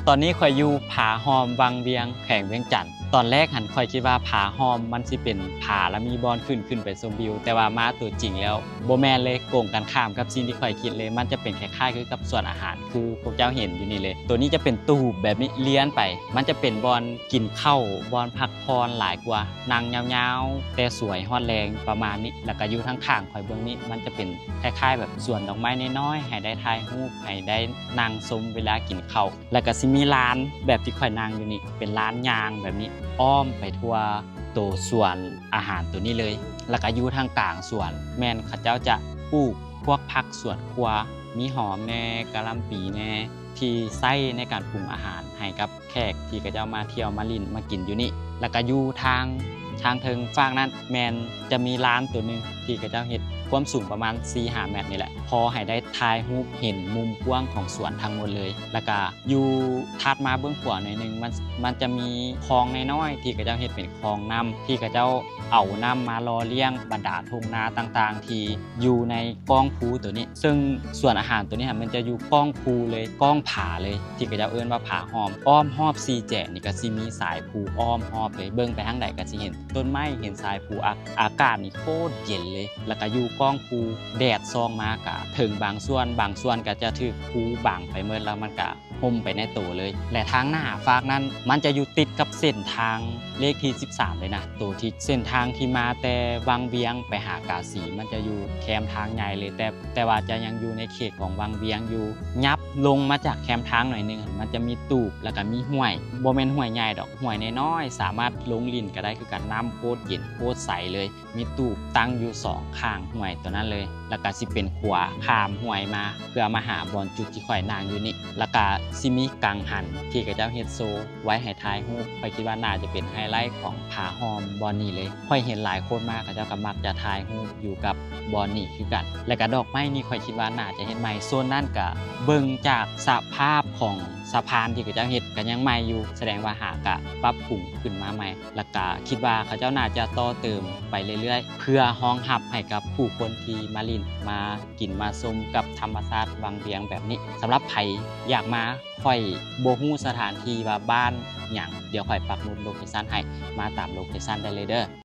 ຕອນນີ້ຂ້ອຍຢູ່ຜາຫ້ອມວັງວຽງ ແຂວງວຽງຈັນ. ຕອນແລກຫັ້ນຂ້ອຍຄິດວ່າຜາຫ້ອມມັນຊິເປັນຜາ ແລ້ວມີບ່ອນຂຶ້ນ ຂຶ້ນໄປຊົມວິວ, ແຕ່ວ່າມາຕົວຈິງແລ້ວບໍ່ແມ່ນເລີຍ, ກົງກັນຂ້າມກັບສິ່ງທີ່ຂ້ອຍຄິດເລີຍ. ມັນຈະເປັນຄ້າຍໆຄືກັບສວນອາຫານ ຄືພວກເຈົ້າເຫັນຢູ່ນີ້ເລີຍ. ໂຕນີ້ຈະເປັນຕູ້ແບບນີ້ລຽນໄປ, ມັນຈະເປັນບ່ອນກິນເຂົ້າ, ບ່ອນພັກຜ່ອນຫຼາຍກວ່າ, ນັ່ງຍາວໆ ແຕ່ສວຍຮອດແລງປະມານນີ້. ແລ້ວກະຢູ່ທາງຂ້າງຂ້ອຍເບິ່ງນີ້ ມັນຈະເປັນຄ້າຍໆແບບສວນດອກໄມ້ນ້ອຍໆ ໃຫ້ໄດ້ຖ່າຍຮູບ, ໃຫ້ໄດ້ນັ່ງຊົມເວລາກິນເຂົ້າ. ແລ້ວກະຊິມີລານແບບທີ່ຂ້ອຍນັ່ງຢູ່ນີ້ ເປັນລານຍ່າງແບບນີ້ ອ້ອມໄປທົ່ວໂຕສວນອາຫານໂຕນີ້ເລີຍ. ແລ້ວກະຢູ່ທາງກາງສວນ ແມ່ນເຂົາເຈົ້າຈະປູກພວກຜັກສວນຄົວ, ມີຫອມແດ່, ກະຫຼ່ຳປີແດ່ ທີ່ໃຊ້ໃນການປຸງອາຫານໃຫ້ກັບແຂກທີ່ເຂົາເຈົ້າມາທ່ຽວມາຫຼິ້ນມາກິນຢູ່ນີ້. ແລ້ວກະຢູ່ທາງ ທາງເທິງຟາກນັ້ນ ແມ່ນຈະມີລານໂຕໜຶ່ງທີ່ເຂົາເຈົ້າເຮັດຄວາມສູງປະມານສີ່ຫ້າແມັດນີ້ແຫຼະ, ພໍໃຫ້ໄດ້ຖ່າຍຮູບເຫັນມຸມກວ້າງຂອງສວນທັງໝົດເລີຍ. ແລ້ວກະຢູ່ຖັດມາເບື້ອງຂວາໜ້ອຍໜຶ່ງ ມັນ ມັນຈະມີຄອງນ້ອຍໆ ທີ່ເຂົາເຈົ້າເຮັດເປັນຄອງນ້ຳ ທີ່ເຂົາເຈົ້າເອົານ້ຳມາຫຼໍ່ລ້ຽງບັນດາທົ່ງນາຕ່າງໆ ທີ່ຢູ່ໃນກ້ອງພູໂຕນີ້. ເຊິ່ງສວນອາຫານໂຕນີ້ຫັ້ນ ມັນຈະຢູ່ກ້ອງພູເລີຍ, ກ້ອງຜາເລີຍ ທີ່ເຂົາເຈົ້າເອີ້ນວ່າຜາຫ້ອມ. ອ້ອມຮອບສີ່ແຈນີ້ກະຊິມີສາຍພູອ້ອມຮອບເລີຍ, ເບິ່ງໄປທາງໃດກະຊິເຫັນຕົ້ນໄມ້ ເຫັນສາຍພູ. ອາ ອາກາດນີ້ໂຄດເຢັນເລີຍ. ແລ້ວກະຢູ່ກ້ອງພູ ແດດສ່ອງມາກະເຖິງບາງສ່ວນ, ບາງສ່ວນກະຈະຖືກພູບັງໄປໝົດ ແລ້ວມັນກະຫົ່ມໄປໃນໂຕເລີຍ. ແລະ ທາງໜ້າຟາກນັ້ນ ມັນຈະຢູ່ຕິດກັບເສັ້ນທາງເລກທີສິບສາມເລີຍນະ. ໂຕທີ່ເສັ້ນທາງທີ່ມາແຕ່ວັງວຽງໄປຫາກາສີ ມັນຈະຢູ່ແຄມທາງໃຫຍ່ເລີຍ, ແຕ່ ແຕ່ວ່າຈະຍັງຢູ່ໃນເຂດຂອງວັງວຽງຢູ່. ຫຍັບລົງມາຈາກແຄມທາງໜ້ອຍໜຶ່ງ ມັນຈະມີຕູບ ແລ້ວກະມີຫ້ວຍ, ບໍ່ແມ່ນຫ້ວຍໃຫຍ່ດອກ, ຫ້ວຍນ້ອຍໆ ສາມາດລົງຫຼິ້ນກະໄດ້ຄືກັນ. ນ້ຳໂຄດເຢັນ ໂຄດໃສເລີຍ. ມີຕູບຕັ້ງຢູ່ສອງຂ້າງຫ້ວຍໂຕນັ້ນເລີຍ. ແລ້ວກະຊິເປັນຂົວຂ້າມຫ້ວຍມາ ເພື່ອມາຫາບ່ອນຈຸດທີ່ຂ້ອຍນັ່ງຢູ່ນີ້. ແລ້ວກະຊິມີກັງຫັນທີ່ເຂົາເຈົ້າເຮັດໂຊໄວ້ໃຫ້ຖ່າຍຮູບ. ຂ້ອຍຄິດວ່າໜ້າຈະເປັນໄຮໄລຂອງຜາຫ້ອມບ່ອນນີ້ເລີຍ. ຂ້ອຍເຫັນຫຼາຍຄົນມາ ເຂົາເຈົ້າກະມັກຈະຖ່າຍຮູບຢູ່ກັບບ່ອນນີ້ຄືກັນ. ແລ້ວກະດອກໄມ້ນີ້ ຂ້ອຍຄິດວ່າໜ້າຈະເຮັດໃໝ່. ໂຊນນັ້ນກະເບິ່ງຈາກສະພາບຂອງສະພານທີ່ເຂົາເຈົ້າເຮັດ ກະຍັງໃໝ່ຢູ່, ສະແດງວ່າຫາກະປັບປຸງຂຶ້ນມາໃໝ່. ແລ້ວກະຄິດວ່າເຂົາເຈົ້າໜ້າຈະຕໍ່ເຕີມໄປເລື້ອຍໆ ເພື່ອຮອງຮັບໃຫ້ກັບຜູ້ຄົນທີ່ມາຫຼິ້ນ ມາກິນ ມາຊົມກັບທຳມະຊາດວັງວຽງແບບນີ້. ສຳລັບໃຜຢາກມາ, ຂ້ອຍບໍ່ຮູ້ສະຖານທີ່ວ່າບ້ານຫຍັງ, ດຽວຂ້ອຍປັກໝຸດໂລເຄຊັນໃຫ້, ມາຕາມໂລເຄຊັນໄດ້ເລີຍເດີ້.